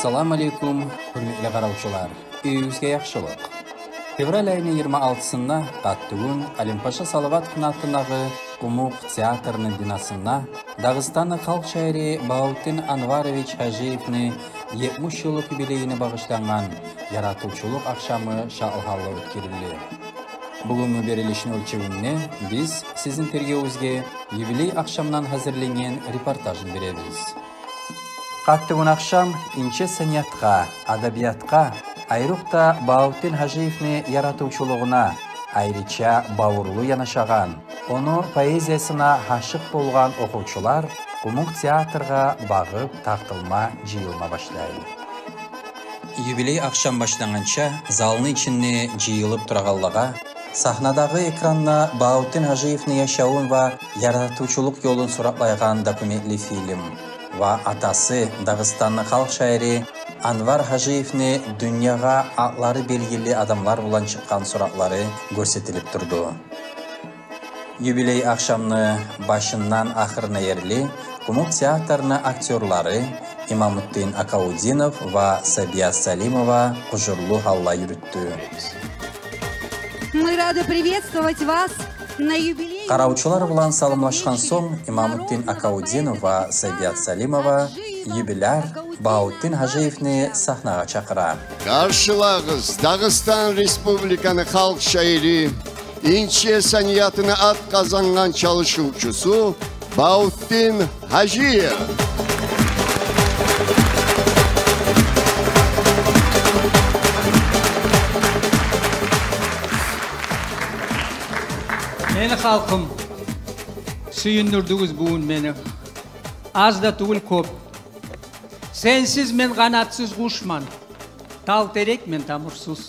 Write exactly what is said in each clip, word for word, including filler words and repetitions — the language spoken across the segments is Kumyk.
Салам алейкум, гьюрметли къаравчулар. Уьюгюзге яхшылыкъ. Февраль айны йигирма алтысында къаттыгюн Алимпаша Салаватовну атындагъы Къумукъ театрны бинасында Дагъыстанны халкъ шаири Багьавутдин Анварович Гьажиевни етмиш йыллыкъ юбилейине багъышлангъан яратывчулукъ ахшамы шатлы гьалда оьтгерилди. Бугюнгю берилишни оьлчевюнде биз сизин тергевюгюзге юбилей ахшамдан гьазирленген репортажны беребиз. Къаттыгюн ахшам инче саниятгъа, адабиятгъа, айрокъда Багьавутдин Гьажиевни яратывчулугъуна айрыча бавурлу янашагъан, ону поэзиясына гьашыкъ болгъан охувчулар Къумукъ театргъа багъып тартылма, жыйылма башлай. Юбилей ахшам башлангъанча, залны ичинде жыйылып турагъанлагъа сагьнадагъы экранда Багьавутдин Гьажиевни яшавун ва яратывчулукъ ёлун суратлайгъан документли фильм ва атасы, Дагъыстанны халкъ шаири Анвар Гьажиевни дюньягъа атлары белгили адамлар булан чыкъгъан суратлары гёрсетилип турду. Юбилей ахшамны башындан ахырына ерли Къумукъ театрны актёрлары Имамутдин Акаудинов ва Сабият Салимова къужурлу гьалда юрютдю. Мы рады приветствовать вас на юбилейном... Къаравчулар булан саламлашгъан сонг, Имамутдин Акаудинов ва Сабият Салимова юбиляр Багьавутдин Гьажиевни сагьнагъа чакъыра. Къаршылагъыз Дагъыстан Республиканы халкъ шаири, инче саниятына ат къазангъан чалышывчусу Багьавутдин Гьажиев. Мени халкъым, сююндюрдюгюз бугюн мени. Аз да тюгюл, кёп. Сенсиз мен къанатсыз къушман, тал терекмен тамурсуз.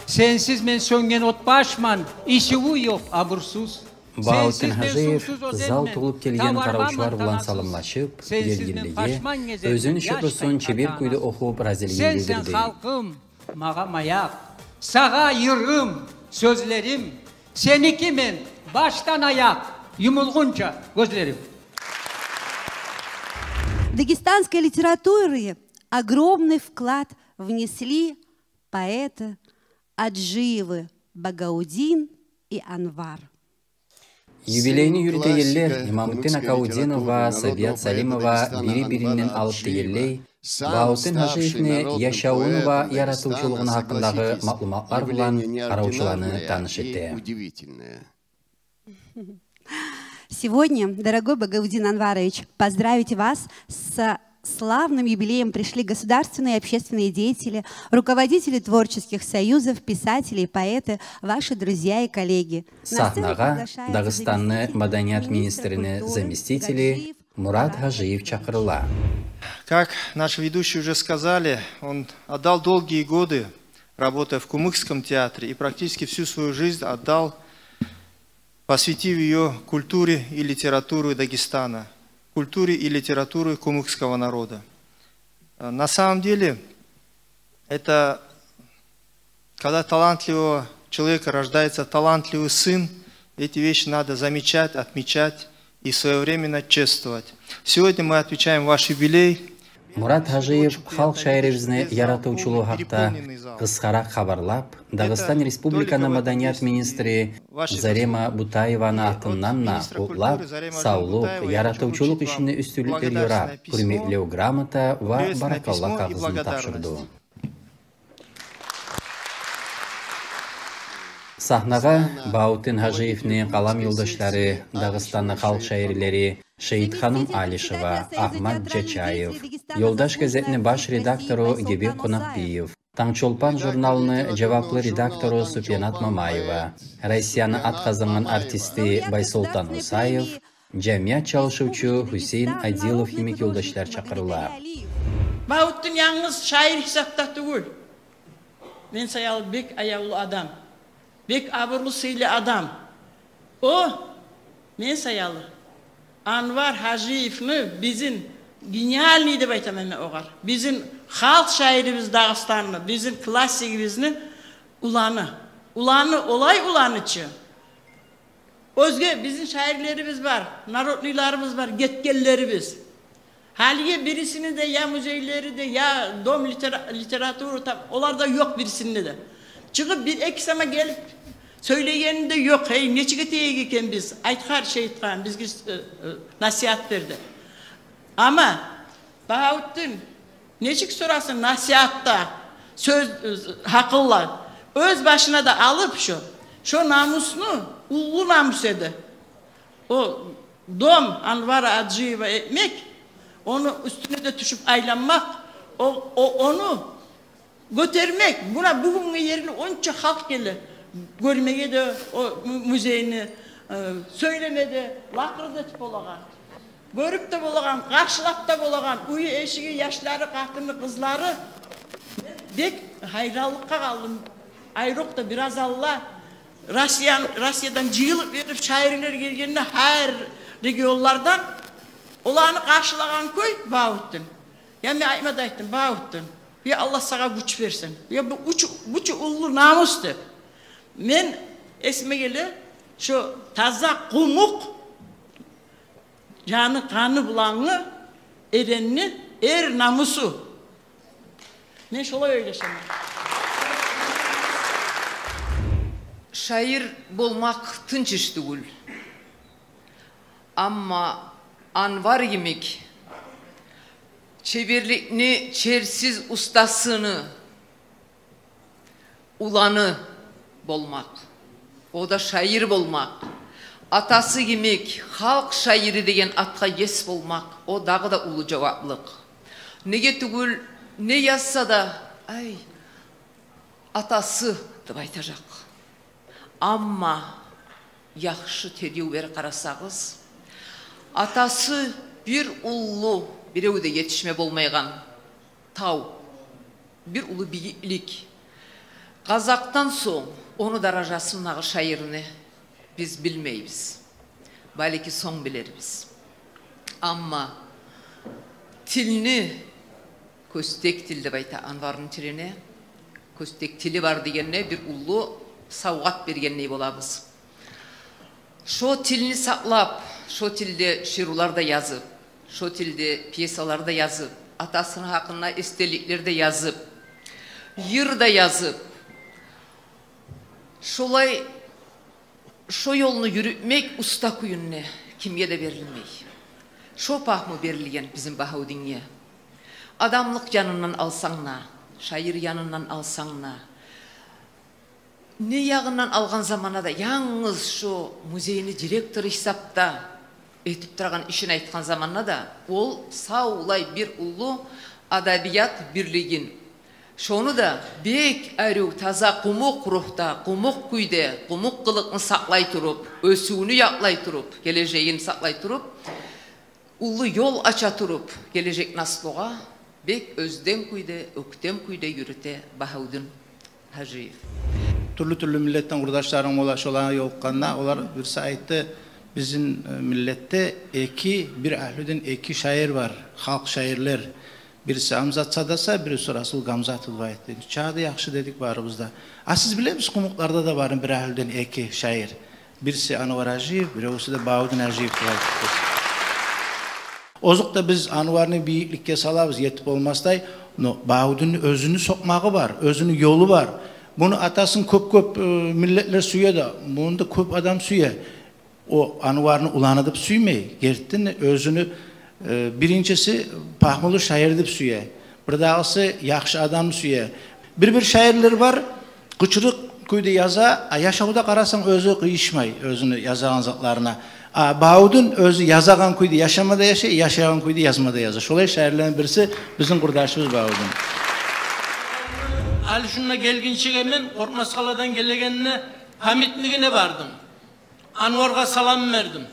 Сенсиз мен сёнген от башман, исивю ёкъ, абурсуз. Багьавутдин Гьажиев зал толуп гелген къаравчулар булан саламлашып, гелгинлеге, оьзюню шиърусун чебер кюйде охуп, разилигин билдирди. Сенсен халкъым, магъа маякъ, сагъа йырым, сёзлерим, сеники мен башдан аякъ, юмулгъунча гёзлерим. В дагестанской литературе огромный вклад внесли поэты Аджиевы Багаудин и Анвар. Юбилейни юрютегенлер Имамутдин Акаудинов ва Сабият Салимова бири-биринден алып дегенлей, Багьавутдин Гьажиевни яшавуну ва яратывчулугъуну гьакъындагъы маълуматлар булан къаравчуланы таныш эте. Сегодня, дорогой Багаудин Анварович, поздравить вас со славным юбилеем пришли государственные и общественные деятели, руководители творческих союзов, писатели и поэты, ваши друзья и коллеги. На сцену приглашаются заместитель министра культуры, сагьнагъа Дагъыстанны маданият министрини заместители Мурат Гьажиев чакъырыла. Как наши ведущие уже сказали, он отдал долгие годы, работая в Кумыкском театре, и практически всю свою жизнь отдал, посвятив её культуре и литературе Дагестана, культуре и литературе кумыкского народа. Э, на самом деле, это когда талантливого человека рождается талантливый сын, эти вещи надо замечать, отмечать и своевременно чествовать. Сегодня мы отмечаем ваш юбилей. Мурат Гьажиев халкъ шаирибизни яратывчулугъу гьакъда къысгъаракъ хабарлап, Дагъыстан Республиканы маданият министри Зарема Бутаеваны атындан да къутлап, савлукъ, яратывчулукъ ишинде уьстюнлюклер ёрап, гьюрметлев грамота ва баракалла кагъызын тапшурду. Сагьнагъа Багьавутдин Гьажиевни къалам ёлдашлары, Дагъыстанны халкъ шаирлери Шейитханум Алишева, Агьмат Жачаев, «Ёлдаш» газетни баш редактору Гебек Къонакъбиев, «Танг Чолпан» журналны жаваплы редактору Супиянат Мамаева, Россияны ат къазангъан артисти Байсолтан Усаев, жамият чалышывчу Гьюсейин Адилов йимик ёлдашлар чакъырыла. Багьавутдин янгыз шаир гьисапда тюгюл. Мен саялы бек аявлу адам, бек абурлу, сыйлы адам. О, мен саялы Анвар Гьажиевни, бизин гениальный деп айтаман мен огъар, бизин халкъ шаирибиз Дагъыстанны, бизин классигибизни уланы. Уланы, олай уланы чы. Оьзге бизин шаирлерибиз бар, народныйларыбыз бар, гетгенлерибиз. Гьалиге бирисини де, я музейлери де, я дом литера-, литература, там, олар да ёкъ бирисинде де. Чыгъып бир-эки сама гелип сёйлегени де ёкъ. Гьей, нечик этейик экен биз? Айтгъар шей айтгъан, бизге, э, э, насигьат берди. Амма Багьавутдин нечик сорасун насигьатда, сёз, э, гьакъылла? Оьз башына да алып шо, шо намусну, уллу намус эди. О дом Анвара Аджиева этмек, ону уьстюне де тюшюп айланмакъ, о, о, ону гётермек. Муна бугюнге ерли онча халкъ геле гёрмеге де о му-, музейни, э, сёйлеме де, лакъыр да этип болагъан. Гёрюп де болагъан, къаршылап да болагъан, уьюн-эшигин, яшларын, къатынын, къызларын. Бек гьайранлыкъгъа къалдым. Айрокъда бираз алда Россиян-, Россиядан жыйылып берип шаирлер гелгенде, гьар регионлардан, оланы къаршылагъан кюй Багьавутдин. Я мен айтма да айтдым: «Багьавутдин, я Аллагь сагъа гюч берсин. Я бу гюч, гюч уллу намус», — деп. Мен эсиме геле, шо таза къумукъ, жаны-къаны булангъы эренни эр намусу. Мен шолай ойлашаман. Шаир болмакъ тынч иш тюгюл. Амма Анвар йимик чеберликни чексиз устасыны уланы болмакъ, о да шаир болмакъ, атасы йимик халкъ шаири деген атгъа ес болмакъ, о дагъы да уллу жаваплыкъ. Неге тюгюл, не язса да, ай, атасы деп айтажакъ. Амма яхшы тергев берип къарасагъыз, атасы бир уллу, бирев де етишме болмайгъан тав, бир уллу бийиклик. Къазакъдан сонг ону даражасындагъы шаирни биз билмейбиз. Балики, сонг билербиз. Амма тилни, кёстек тил деп айта Анварны тилине. Кёстек тили бар дегенде, бир уллу савгъат бергендей болабыз. Шо тилни сакълап, шо тилде шиърулар да язып, шо тилде пьесалар да язып, атасыны гьакъында эсделиклер де язып, йыр да язып, шолай шо ёлну юрютмек уста кюйюнде кимге де берилмей. Шо пагьму берилген бизин Багьавдинге. Адамлыкъ янындан алсанг да, шаир янындан алсанг да, не ягъындан алгъан заманда да, янгыз шо музейни директору гьисапда этип турагъан ишин айтгъан заманда да, ол савлай бир уллу адабият бирлигин, шону да бек арив, таза, къумукъ ругьда, къумукъ кюйде, къумукъ къылыкъны сакълай туруп, оьсювню якълай туруп, гележегин сакълай туруп, уллу ёл ача туруп, гележек наслугъа бек оьзден кюйде, оьктем кюйде юрюте Багьавдин Гьажиев. Тюрлю-тюрлю миллетден къурдашларым бола, шолагъа ёлукъгъанда, олар, бириси айтды: «Бизин, э, миллетде эки, бир агьлюден эки шаир бар, халкъ шаирлер. Бириси Гьамзат Садаса, бириси Расул Гьамзатов», — деп айтды. Чагъы да яхшы дедик барыбыз да. А сиз билемисиз, къумукъларда да бар бир агьлюден эки шаир? Бириси Анвар Гьажиев, биревсю де Багьавдин Гьажиев деп айтып. Озокъда, биз Анварны бийикликге салабыз, етип болмасдай, но Багьавдинни оьзюню сокъмагъы бар, оьзюню ёлу бар. Муну атасын кёп-кёп, э, миллетлер сюе де, муну да кёп адам сюе. О Анварны уланы деп сюймей, гертиден оьзюню, э, биринчиси, пагьмулу шаир деп сюе. Бирдагъысы, яхшы адам сюе. Бир-бир шаирлер бар, къычырыкъ кюйде яза, а яшавда къарасанг, оьзю къыйышмай оьзюню язагъан затларына. А Багьавдин оьзю язагъан кюйде яшама да яшай, яшайгъан кюйде язма да яза. Шолай шаирлени бириси бизин къурдашыбыз Багьавдин. Гьали шунда гелгинчеге мен Къоркъмаскъаладан гелегенде памятнигине бардым. Анваргъа салам бердим.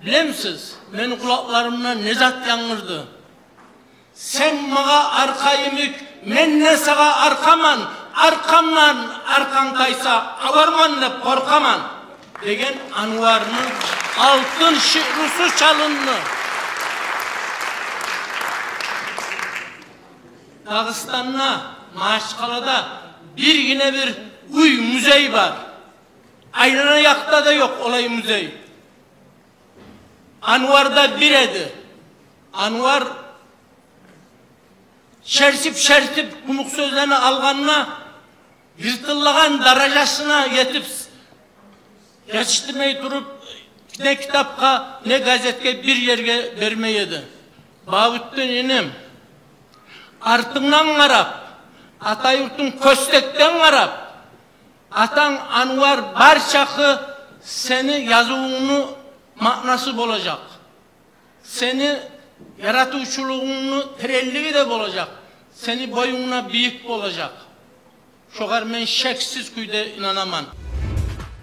Билемисиз, мени къулакъларымда не зат янгырды? «Сен магъа аркъа йимик, мен де сагъа аркъаман, аркъамдан аркъанг тайса, аварман деп къоркъаман», — деген Анварны алтын шиърусу чалынды. Дагъыстанда, Магьачкъалада биргине бир уьй, музей бар. Айлана якъда да ёкъ олай музей. Анварда бир эди. Анвар Шертип-шертип къумукъ сёзлени алгъанда, йыртылагъан даражасына етип, етишдирмей туруп, не китапгъа, не газетге, бир ерге бермей эди. Багьавутдин иним, артынгдан къарап, ата юртунг Кёстекден къарап, атанг Анвар бар чакъы сени язывунгну маънасы болажакъ. Сени яратывчулугъунгну теренлиги де болажакъ, сени боюнгда бийик болажакъ. Шогъар мен шексиз кюйде инанаман.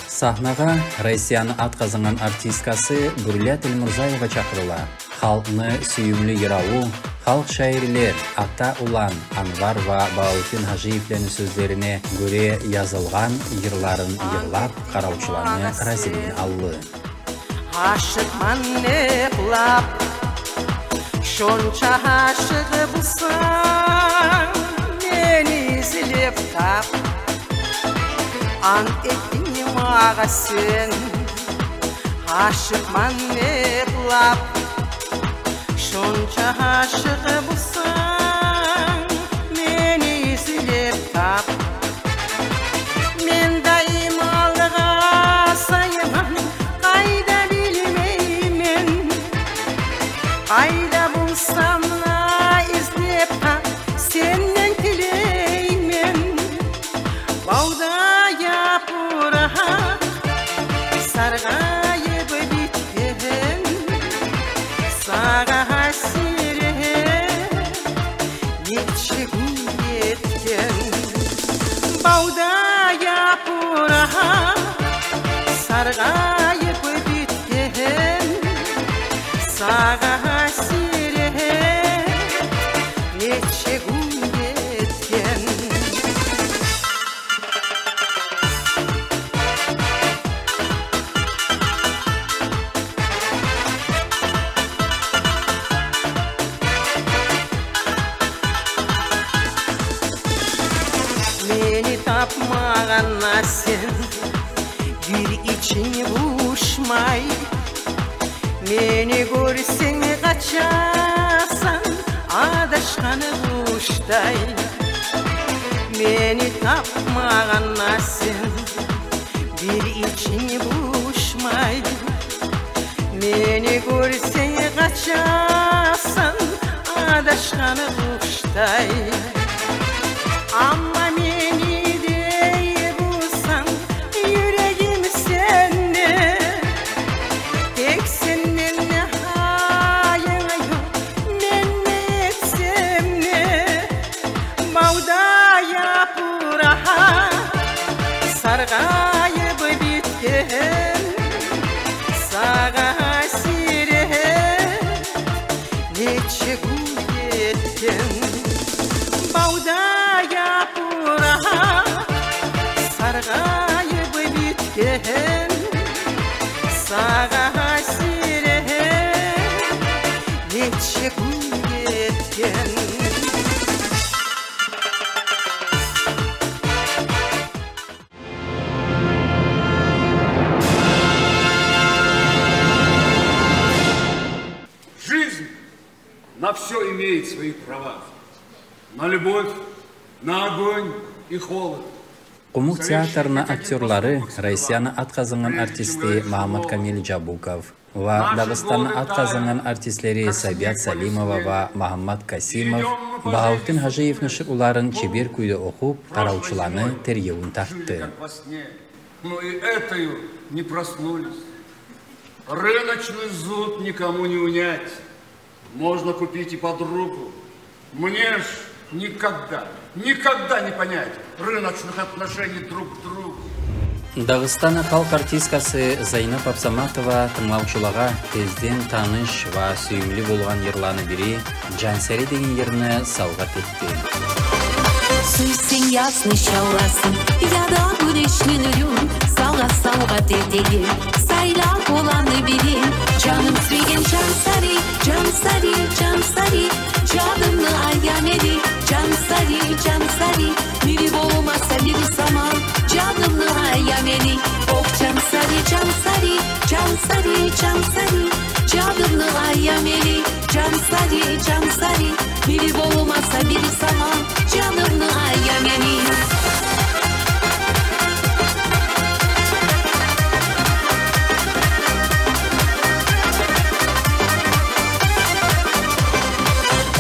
Сагьнагъа Россияны ат къазангъан артисткасы Бурлия Тилмурзаева чакъырыла. Халкъны сюйюмлю йыраву, халкъ шаирлер Ата Улан, Анвар ва Багьавутдин Гьажиевлени сёзлерине гёре язылгъан йырларын йырлап, къаравчуланы разилигин алды. Ашыкъман деп лап, шонча ашыкъ бусанг, мени излеп тап. Ант этдинг магъа сен, ашыкъман деп лап, шонча ашыкъ бусанг, мени излеп тап. Мен дайым алгъа сайман, къайда билмеймен. Къайда болсам да излеп тап, сенден тилеймен. Бавда япыракъ саргъайып битген, сагъа гьасирет нече гюн гетген. Бавда япыракъ саргъайып битген, сагъа гьасирет нече гюн гетген. Мени тапмагъанда сен бир ичин бушмай, мени гёрсенг къачасан адашгъан къушдай. Мени тапмагъанда сен бир ичин бушмай, мени гёрсенг къачасан адашгъан къушдай. Амма мени дей бусанг, юрегим сенде, тек сенден де гьайым ёкъ, мен не этсем де. Бавда япыракъ саргъайып битген, сагъа гьасирет нече гюн гетген. Бавда япыракъ саргъайып битген, сагъа гьасирет нече гюн гетген. Жизнь на всё имеет свои права. На любовь, на огонь и холод. Къумукъ театрны актёрлары, Россияны ат къазангъан артисти Магьамматкамил Жабуков ва Дагъыстанны ат къазангъан артистлери Сабият Салимова ва Магьаммат Касимов Багьавутдин Гьажиевни шиъруларын чебер кюйде охуп, къаравчуланы тергевюн тартды. Но и этою не проснулись. Рыночный зуд никому не унять. Можно купить и подругу. Мне ж никогда, никогда не понять рыночных отношений друг к другу. Дагъыстанны халкъ артисткасы Зайнап Абсаматова тынглавчулагъа тезден таныш ва сюйюмлю болгъан йырланы бири «Жансари» деген йырны савгъат этди. Сюйсенг язны чаласын, яда гюнешни нюрюн, сагъа савгъат этейим, сайла оланы бирин. Жаным сюйген Жансари, Жансари, Жансари, жадымны ая мени. Жансари, Жансари, бири болмаса бир заман, жадымны ая мени. Ох, Жансари, Жансари, Жансари, Жансари, жадымны ая мени. Жансари. Сари, жан сари, бири болмаса бири сама, жанымны ая мени.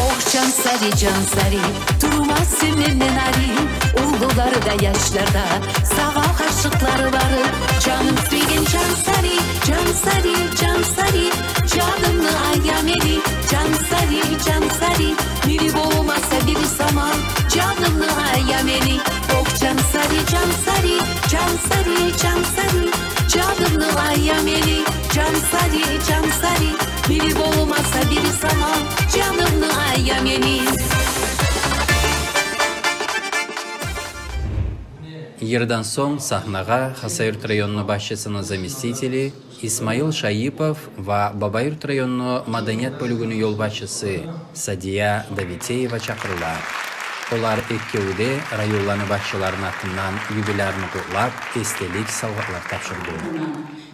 Ох, жан сари, жан сари, турмас сен менден ари, уллулар да, яшлар да, сагъа гьашыкълары бары. Жаным сюйген жан сари, жан сари, жан сари, жанымны ая мени. Жан сари, жан сари, бири болмаса бири сама, жанымны ая мени. Ох, жан сари, жан сари, жан сари, жан сари, жанымны ая мени. Жан сари, жан сари, бири болмаса бири сама, жанымны ая мени. Йырдан сонг сагьнагъа Хасавюрт районну башчысыны заместители Исмаил Шайыпов ва Бабаюрт районну маданият бёлюгюню ёлбашчысы Садия Давитеева чакъырыла. Олар экевю де районланы башчыларыны атындан юбилярны къутлап, эсделик савгъатлар тапшырды.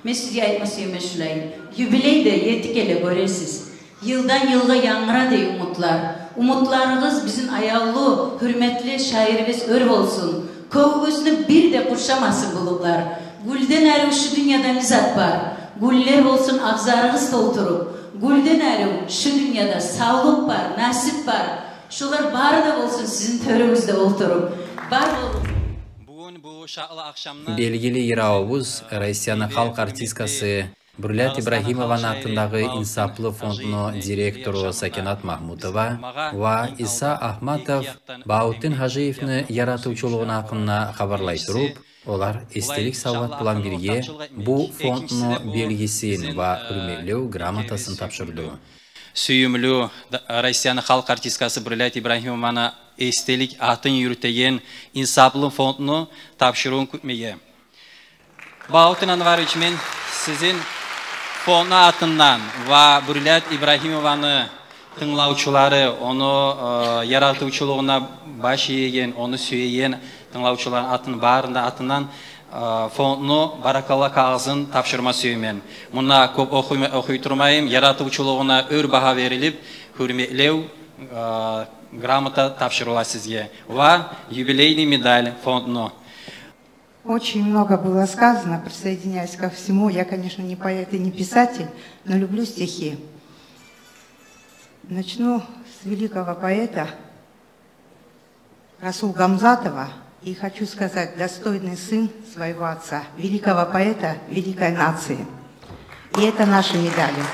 Мен сизге айтма сюемен шулай: юбилей де етип геле, гёресиз. Йылдан йылгъа янгырады умутлар. Умутларыгъыз бизин аявлу, гьюрметли шаирибиз оьр болсун. Кёгюгюзню бир де къуршамасын булутлар. Гюлден арив шу дюньяда не зат бар? Гюллер болсун агъзарыгъыз толтуруп. Гюлден арив шу дюньяда савлукъ бар, насип бар. Шолар бары да болсун сизин тёрюгюзде олтуруп. Бар болугъуз. Бугюн бу шатлы ахшамны белгили йыравубуз, Россияны халкъ артисткасы Бурлят Ибрагьимованы атындагъы Инсаплы фондну директору Сакинат Магьмутова ва Иса Агьматов Багьавутдин Гьажиевни яратывчулугъуну гьакъында хабарлай туруп, олар эсделик савгъат булан бирге бу фондну белгисин ва гьюрметлев грамотасын тапшырды. Сююмлю да-, Россияны халкъ артисткасы Бурлят Ибрагьимованы эсделик атын юрютеген Инсаплы фондну тапшырывун кютмеге. Багьавутдин Анварович, мен сизин фондну атындан ва Бурлят Ибрагьимованы тынглавчулары, ону, э, яратывчулугъуна баш иеген, ону сюеген тынглавчуланы атын, барыны да атындан, э, фондну баракалла кагъызын тапшырма сюемен. Мунда кёп охуй-, охуй турмайым, яратывчулугъуна оьр багьа берилип, гьюрметлев, э, грамота тапшырыла сизге ва юбилейный медаль фондну. Очень много было сказано, присоединяюсь ко всему. Я, конечно, не поэт и не писатель, но люблю стихи. Начну с великого поэта Расул Гамзатова. И хочу сказать: достойный сын своего отца, великого поэта великой нации. И это наши медали.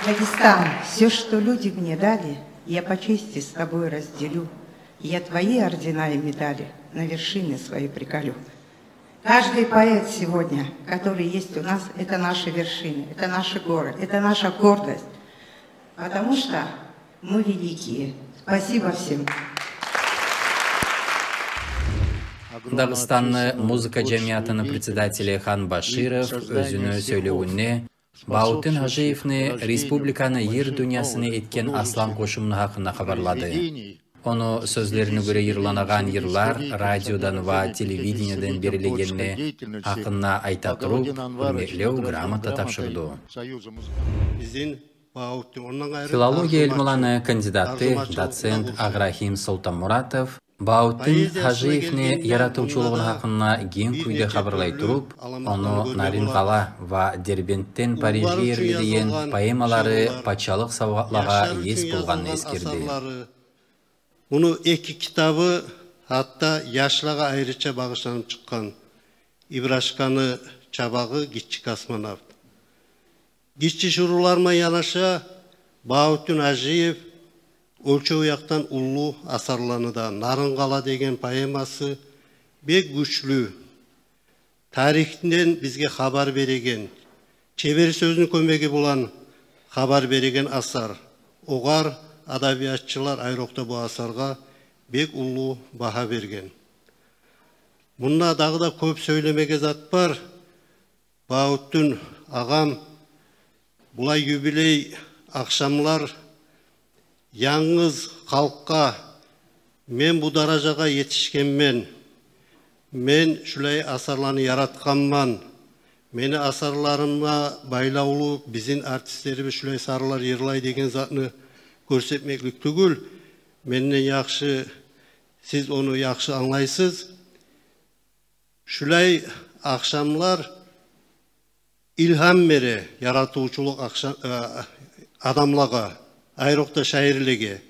Дагестан, всё, что люди мне дали, я по чести с тобой разделю. Я твои ордена и медали на вершины свои приколю. Каждый поэт сегодня, который есть у нас, это наши вершины, это наши горы, это наша гордость. Потому что мы великие. Спасибо всем. Дагъыстанны музыка жамиятыны председатели Хан Баширов оьзюню сёйлевюнде Багьавутдин Гьажиевни республиканы йыр дюньясына этген аслам къошумуну гьакъында хабарлады. Ону сёзлерине гёре, йырланагъан йырлар радиодан ва телевидениеден берилегени гьакъында айта туруп, гьюрметлев грамота тапшырды. Бизин Багьавутдин, ондан къайры Филология илмуланы кандидаты, доцент Агърагьим Солтанмуратов Багьавутдин Гьажиевни яратывчулугъуну гьакъында генг кюйде хабарлай туруп, ону «Нарин къала» ва «Дербентден Парижге ерли» деген поэмалары пачалыкъ савгъатлагъа ес болгъанын эсгерди. Муну эки китабы гьатта яшлагъа айрыча багъышланып чыкъгъан: «Ибрашканы чабагъы», «Гиччи космонавт». Гиччи шиъруларман янаша Багьавутдин Гьажиев оьлчев якъдан уллу асарланы да, «Нарин къала» деген поэмасы бек гючлю, тарихинден бизге хабар береген, чебер сёзню кёмеги булан хабар береген асар. Огъар адабиятчылар, айрокъда бу асаргъа, бек уллу багьа берген. Мунда дагъы да кёп сёйлемеге зат бар. Багьавутдин агъам, булай юбилей ахшамлар янгыз халкъгъа, мен бу даражагъа етишгенмен, мен шулай асарланы яратгъанман, Мени асарларыма байлавлу бизин артистлерибиз шулай сарынлар йырлай деген затны гёрсетмеклик тюгюл. Менден яхшы сиз ону яхшы англайсыз. Шулай ахшамлар илгьам бере яратывчулукъ ахша-, э, адамлагъа, айрокъда шаирлеге.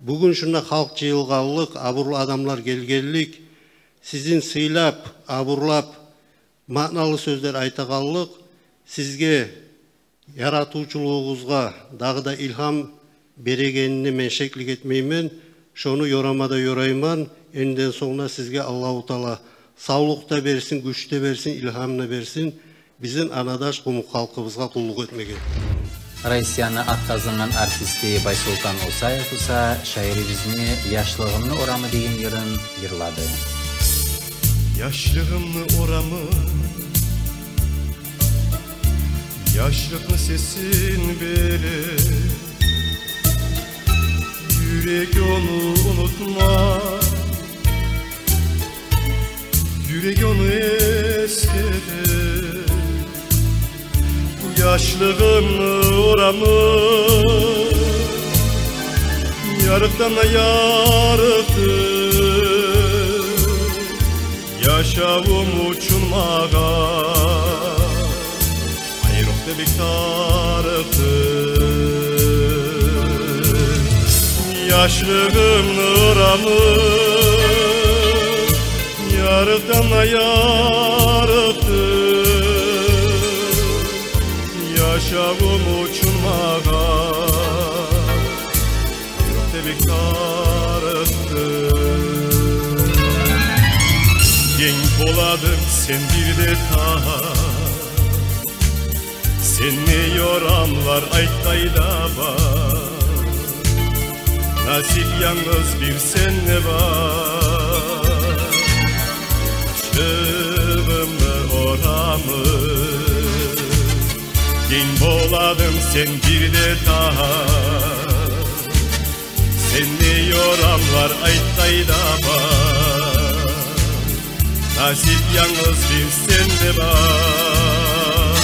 Бугюн шунда халкъ жыйылгъанлыкъ, абурлу адамлар гелгенлик, сизин сыйлап, абурлап, маъналы сёзлер айтагъанлыкъ сизге, яратывчулугъугъузгъа дагъы да илгьам берегенине мен шеклик этмеймен. Шону ёрама да ёрайман. Энден сонг да сизге Аллагьу Таала савлукъ да берсин, гюч де берсин, илгьам да берсин бизин анадаш къумукъ халкъыбызгъа къуллукъ этмеге. Россияны ат къазангъан артисти Байсолтан Осаев буса шаирибизни «Яшлыгъымны орамы» деген йырын йырлады. Яшлыгъымны орамы, яшлыкъны сесин бере, юрек ону унутма, юрек ону эсгере. Яшлыгъымны орамы ярыкъдан да ярыкъдыр яшавум учун магъа. Айрокъда бек тарыкъдыр яшлыгъымны орамы, ярыкъдан да ярыкъдыр яшавум учун магъа. Юрекде бек тарыкъдыр. Генг боладынг сен бир де тар, сендей орамлар айт къайда бар? Насип янгыз бир сенде бар. Яшлыгъымны орамы, генг боладынг сен бир де тар, сендей орамлар айт къайда бар? Насип янгыз бир сенде бар.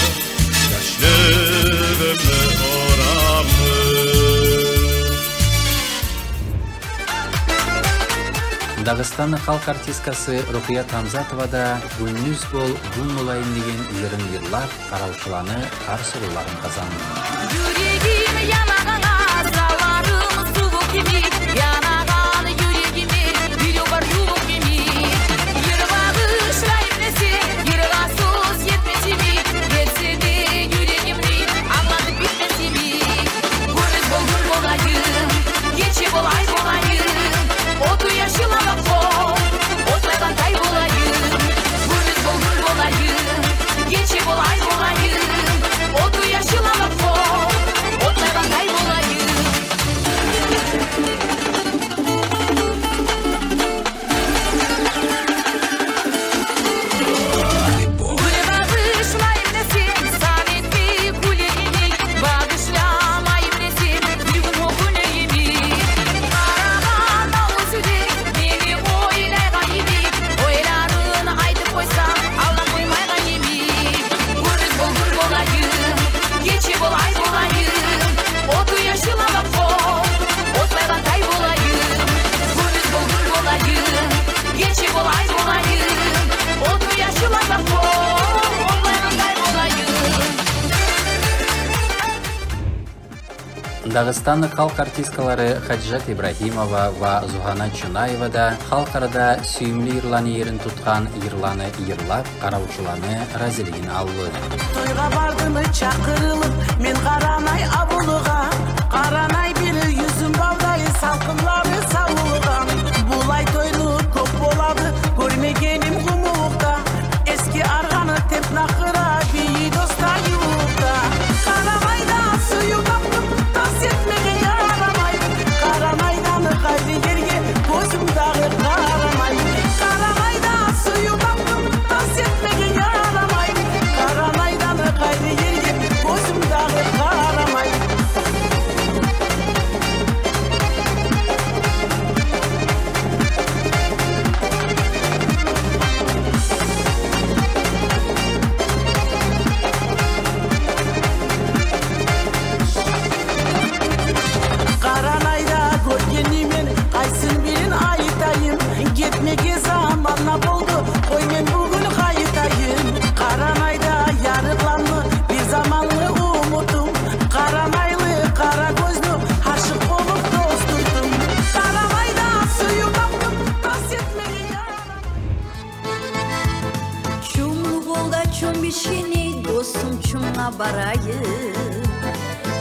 Яшлыгъымны орамы. Дагъыстанны халкъ артисткасы Рукъият Гьамзатова да «Гюндюз бол, гюн болайым» деген йырын йырлап, къаравчуланы гьар сорууларын къазанды. Юрегим янагъангъа, залларым сувукъ кими, янагъан юрегиме бирев бар ювукъ кими. Йыр багъышлайым десенг, йыргъа сёз етмесми, берсе де юрегимни англатып битмесми. Гюндюз бол, гюн болайым, гече бол, ай болайым, отув яшыл алакъ бол, отлайгъан тай болайым. Гюндюз бол, гюн болайым, гече бол, ай болайым, отув яшыл алакъ бол, отлайгъан тай болайым. Гюл багъышлайым десенг, сан этме гюллерими, багъышламайым десенг, бир гюн о гюллерими. Къарагъанда оьзю де мени ойлайгъан йимик, ойларын айтып къойса, алдап къоймайгъан йимик. Гюндюз бол, гюн болайым, гече бол, ай болайым, отув яшыл алакъ бол, отлайгъан тай болайым. Гюндюз бол, гюн болайым, гече бол, ай болайым, отув яшыл алакъ бол, отлайгъан тай болайым. Дагъыстанны халкъ артисткалары Хадижат Ибрагьимова ва Зугьана Чунаева да халкъ арада сюйюмлю йырланы ерин тутгъан йырланы йырлап, къаравчуланы разилигин алды. Тойгъа бардым чакъырылып мен Къаранай авулугъа. Къаранай бир юзюм балдай, салкъынлары савулгъан. Булай тойну кёп болады гёрмегеним къумукъда. Эски аргъаны теп накъыра бийи доста ювукъда. Къаранайда сююв тапдым, тас этмеге ярамай. Къаранайдан къайры ерге гёзюм дагъы къарамай. Къаранайда сююв тапдым, тас этмеге ярамай. Къаранайдан къайры ерге гёзюм дагъы къарамай. Чумгъа барайым,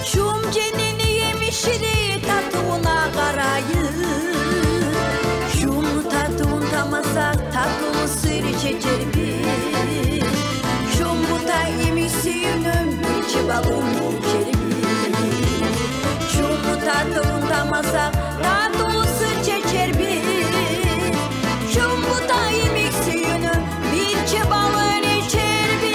чум женнетни емишини татывуна къарайым. Чумну татывун татмасакъ, татывлу сыр чечербиз. Чум бута йимик сююнюм, бирче балын ичербиз. Чумну татывун татмасакъ, татывлу сыр чечербиз. Чум бута йимик сююнюм, бирче балын ичербиз.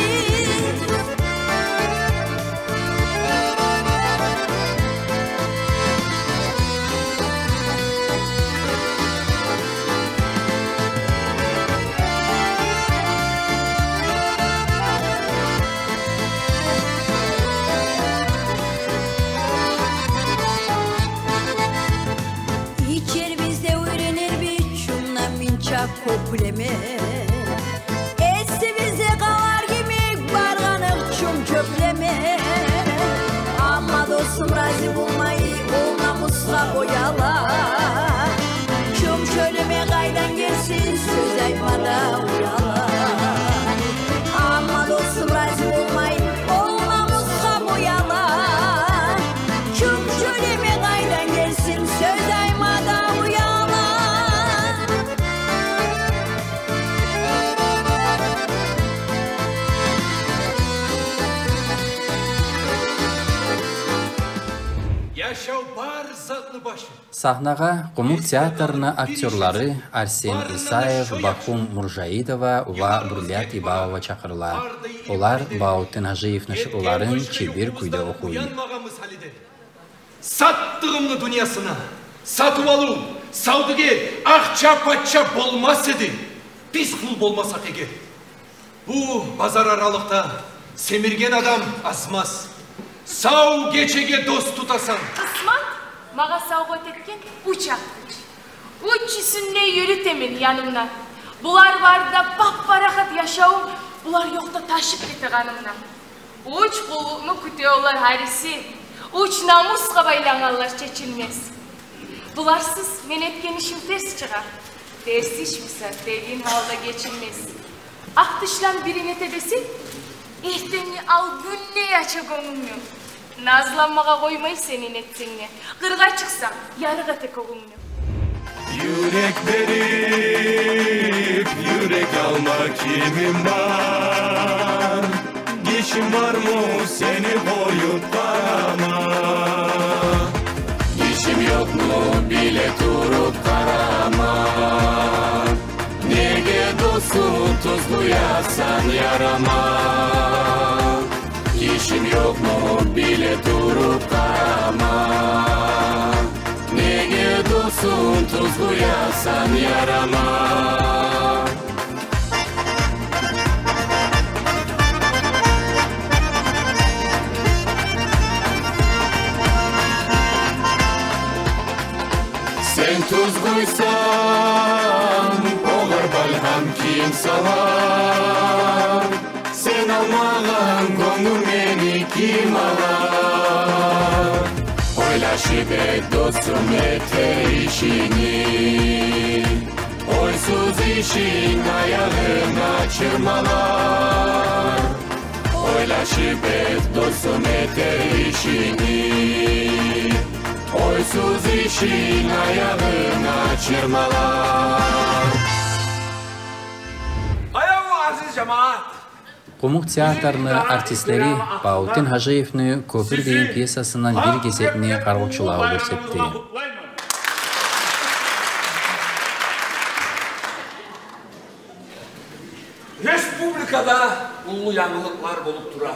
Ичербиз де уьйренербиз чумдан минча кёплеме. Эсибизде къалар йимик баргъаныкъ чум чёплеме. Амма досум рази болмай, ол намусгъа бояла. Чум чёлеме къайдан гелсин, сёз айтма да уяла. Амма досум рази болмай, ол намусгъа бояла. Чум чёлеме къайдан гелсин, сёз айтма да уяла. Яшав бар затны башы. Сагьнагъа Къумукъ театрны актёрлары Арсен Исаев, Бахум Муржаидова ва Бурлият Ибалова чакъырыла. Олар Багьавутдин Гьажиевни шиъруларын чебер кюйде охуй. Сатдыгъымны дюньясына сатып алыв, савдюгер, акъча-пача болмас эди, биз къул болмасакъ эгер. Бу базар аралыкъда семирген адам азмас. Сав гечеге дос тутасан. Къысмат магъа савгъат этген уьч акъ къылыч. Уьчюсюн де юрютемен янымда. Булар барда бап-парахат яшавум, булар ёкъда ташып гете къанымдан. Уьч къуллукъну кюте олар гьариси, уьч намусгъа байлангъанлар чечилмес. Буларсыз мен этген ишим терс чыгъа. Терс иш буса, тегин гьалда гечилмес. Акъ тышлан бирин эте десенг, эртенги ал гюндей ача гёнгюнгню. Назланмагъа къоймай сени нетсенг де, къыргъа чыкъсанг, ярыкъ эте кёгюнгню. Юрек берип, юрек алма кимим бар? Гечим бармы сени къоюп къарама? Гечим ёкъму биле туруп къарама? Неге досну тюз къоясан ярама? Гечим ёкъму биле туруп къарама? Неге досну тюз къоясан ярама? Сен тюз къойсанг, огъар балгьам ким салар? Сен алмагъан гёнгюл мени ким алар? Ойлашып эт, досум, этер ишингни. Ойсуз ишинг аягъынга чырмалар. Ойлашып эт, досум, этер ишингни. Ойсуз ишинг аягъынга чырмалар. Къайда бу азиз жамаат? Къумукъ театрны артистлери Багьавутдин Гьажиевни «Кёпюр» деген пьесасындан бир гезикни къаравчулаву гёрсетди. Республикада уллу янгылыкълар болуп тура.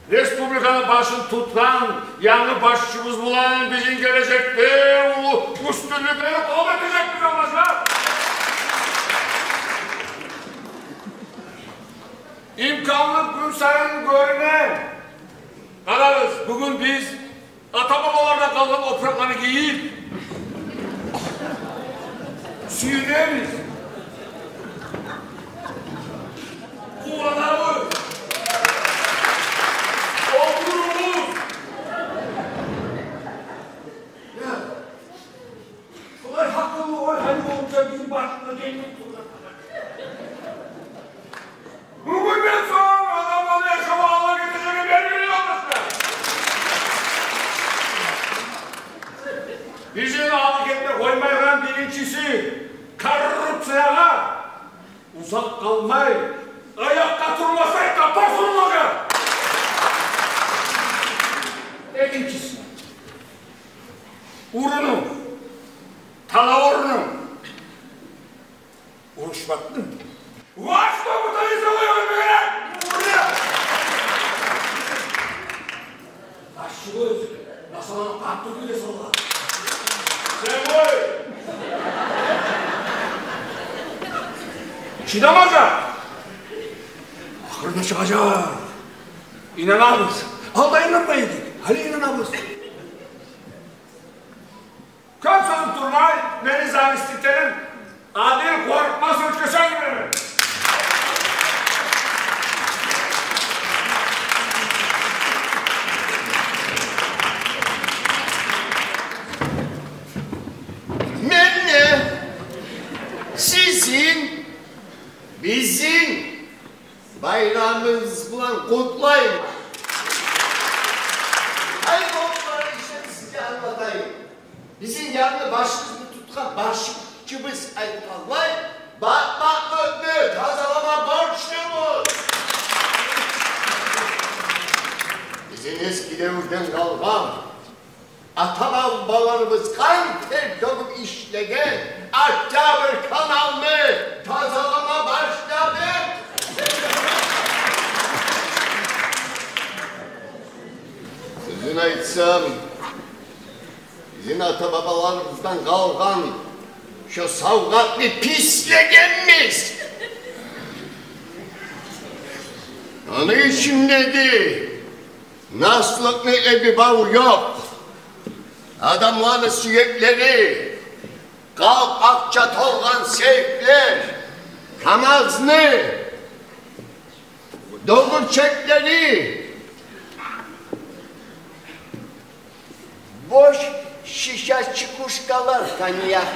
Республиканы башын тутгъан янгы башчыбыз булан бизин гележекде уллу уьстюнлюклени къол этежекбиз, амалсызлар. Имканлыкъ гюн сайын гёрюне. Къарагъыз, бугюн биз ата-бабалардан къалгъан опуракъланы гийип сююнебиз. Къуванабыз. Олтурабыз. Я, шолай гьакъыллы ой гьали болуп да бизин башыбызгъа гелмей тургъан. Бугюнден сонг адамлар яшап Бизин алып гетме къоймайгъан биринчиси — коррупциягъа. Узакъ къалмай, аякъгъа турмасакъ, къапарсыз урмагъа. Экинчиси — уруну, талав уруну. Урушмакъны. Ваш, бу тайсалай оьлмегенек! Уруна! Башчы оьзю насаланы къатты кюйде салгъан. Сен къой! Чыдамажакъ! Ахырына чыгъажакъ! Инанабыз! Алда инанмай эдик, гьали инанабыз! Кёп созуп турмай, мени заместителим Адил Къоркъмасовичге чакъырайым. Мен де сизин бизин байрамыгъыз булан къутлайман. Ай, къутлар ишин сизге англатайым. Бизин янгы башыбызны тутгъан башчыбыз айтгъанлай, батмакълыкъны тазалама борчлубуз. Бизин эсги девюрден къалгъан ата-бабаларыбыз къан тер тёгюп ишлеген Октябрь каналны тазалама башладыкъ. Сёзюн айтсам, бизин ата-бабаларыбыздан къалгъан шо савгъатны пислегенбиз. Ону ичинде де наслыкъны эби-баву ёкъ. Адамланы сюеклери, къалпакъча толгъан сейфлер, КамАЗны дёгюрчеклери, бош шиша чекушкалар, коньяк.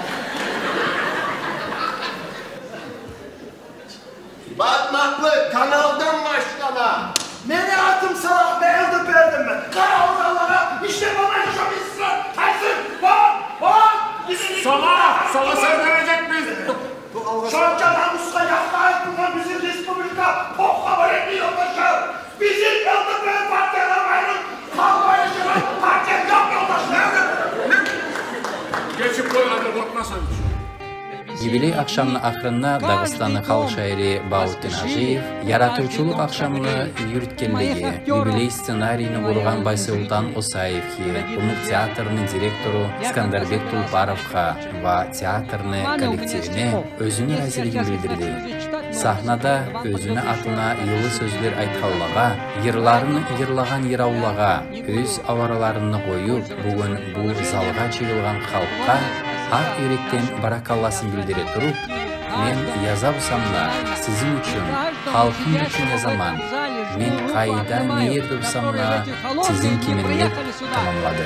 Батмакълыкъ каналдан башлана. Мени атым Салах, мен ЛДП-ден мен. Къара, озанлагъа ишлеп болмай, шо бизин тайсын. Бар, бар. Бизин... Салах, Салах, сен бережекбиз. Шонча намусгъа якъгъа айтылгъан бизин республика похабар этмей, ёлдашлар. Бизин ЛДП партиядан айрылып къалмай яшагъан партия ёкъ, ёлдашлар. Гечип къой, Адил Къоркъмасович. Юбилей ахшамны ахырында Дагъыстанны халкъ шаири Багьавутдин Гьажиев яратывчулукъ ахшамны юрютгенлеге, юбилей сценарийни къургъан Байсолтан Осаевге, Къумукъ театрны директору Скандарбек Тулпаровгъа ва театрны коллективине оьзюню разилигин билдирди. Сагьнада оьзюню атына йылы сёзлер айтгъанлагъа, йырларын йырлагъан йыравлагъа, оьз авараларын къоюп, бугюн бу залгъа жыйылгъан халкъгъа акъ юрекден баракалласын билдире туруп, мен яза бусам да, сизин учун, халкъым учун язаман. Мен къайда, не ерде бусам да, сизин кимин деп тамамлады.